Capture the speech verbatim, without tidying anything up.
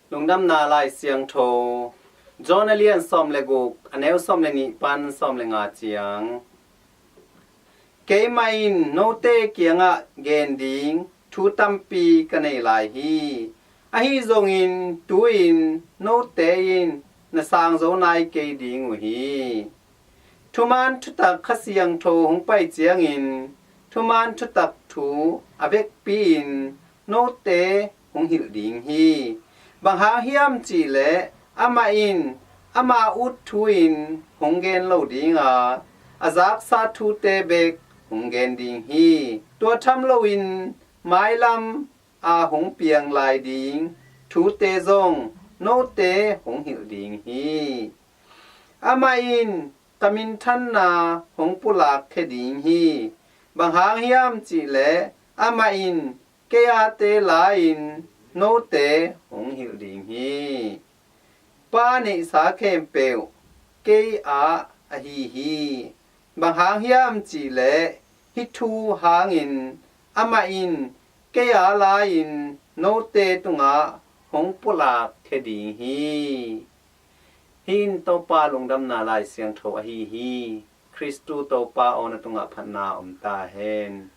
Lungdamna Lai Siangtho, John a lian sawm le guk, a neu sawm le nih pan sawm le nga ciang. Keimah in note kiangah gen ding thu tampi ka nei lai hi. Ahi zongin tu-in note in na sang zo nai kei ding uh hi. Thuman thutak Kha Siangtho hong pai ciangin thuman thutak thu a vekpi-in note hong hilh ding hi. Bang hang hiam cihleh amah in ama ut thu-in hong gen lo ding a, a zaksa thute bek hong gen ding hi. Tua tham loin mailam a hong piang lai ding thute zong note hong hilh ding hi. Amah in ka minthanna hong pulak khia ding hi. Bang hang hiam cihleh amah in kei ate la-in note hong hilh ding hi. Pa neihsa khempeuh kei ah ahi hi. Bang hang hiam cihleh hih thu hangin amah in kei a la-in note tungah hong pulak khia ding hi. Hih in Topa Lungdamna Lai Siangtho ahi hi. Khristu Topa aw, na tungah phatna om ta hen.